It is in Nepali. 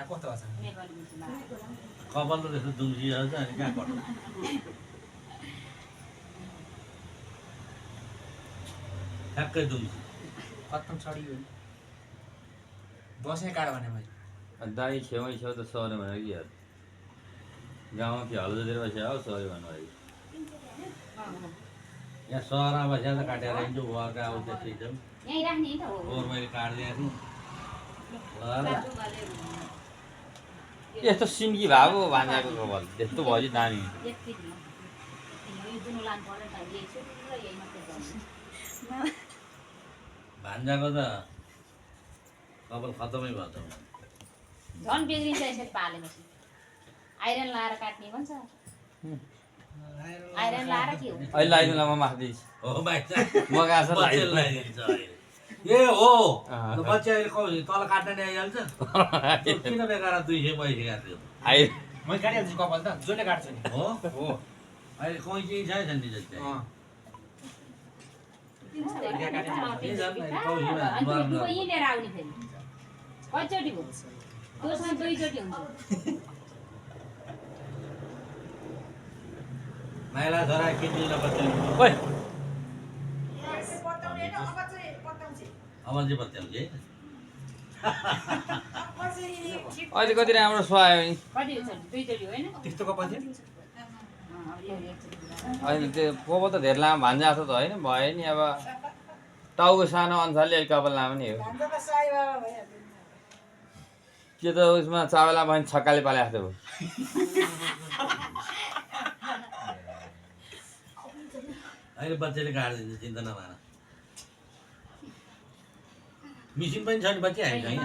कस्तो छ कपाल त त्यस्तो दुम्सिएको छ अनि कहाँ कटाउँछ ठ्याक्कै दुम्सी खत्तम छडियो बस्ने काड भने मैले दाई छेउमै छेउ त सऱ्यो भनेर कि यार गाउँमा के हलो जोतेर बस्यो हौ सऱ्यो भन्नुभयो यहाँ सहरमा बसेर त काटेर हिँड्छु वर्क आउँछ त्यस्तै छ यहीँ राख्ने त हो फोहोर मैले काटिदिएको थिएँ यस्तो सिन्की भएको भान्जाको कपाल त्यस्तो भयो दामी यति यो जुन लानु पर्यो नि त यही छु र यही मात्रै गर्नु भान्जाको त कपाल खतमै भयो त झन् बिग्रिन्छ यसरी पालेपछि आइरन लाएर काट्ने भन्छ आइरन लाएर के हो अहिले लगाइदिउँला म माथिदिन्छु हो भाइ म गएको छ बच्चे लगाइदिन्छु लगाइदिन्छ अहिले ए हो बच्चा अहिले तल काट्न नि आइहाल्छ किन बेकार 200 पैसा काट्यो आइ मैले काटिहाल्छु कपाल त जसले काट्छु नि हो हो अहिले कैँची छैन नि जस्तै यहीँनिर आउने फेरि कतिचोटि हो तँसँग 2 चोटि हुन्छ माइला छोरा किन्दिन बच्चा ओइ अब चाहिँ बच्चाउँछ है अहिले कति राम्रो सुहायो नि कति हुन्छ 2 चोटि होइन त्यस्तो कपाल थियो अहिले त्यो कपाल त धेरै लामो भान्जा जस्तो त होइन भयो नि अब टाउको सानो अनुसारले अलिक कपाल लामो नि हो के त उसमा चावला भयो भने छक्काले पाले जस्तो भयो अहिले बच्चाले काटिदिन्छ चिन्ता नमार मिसिन पनि छ नि बच्चा हामी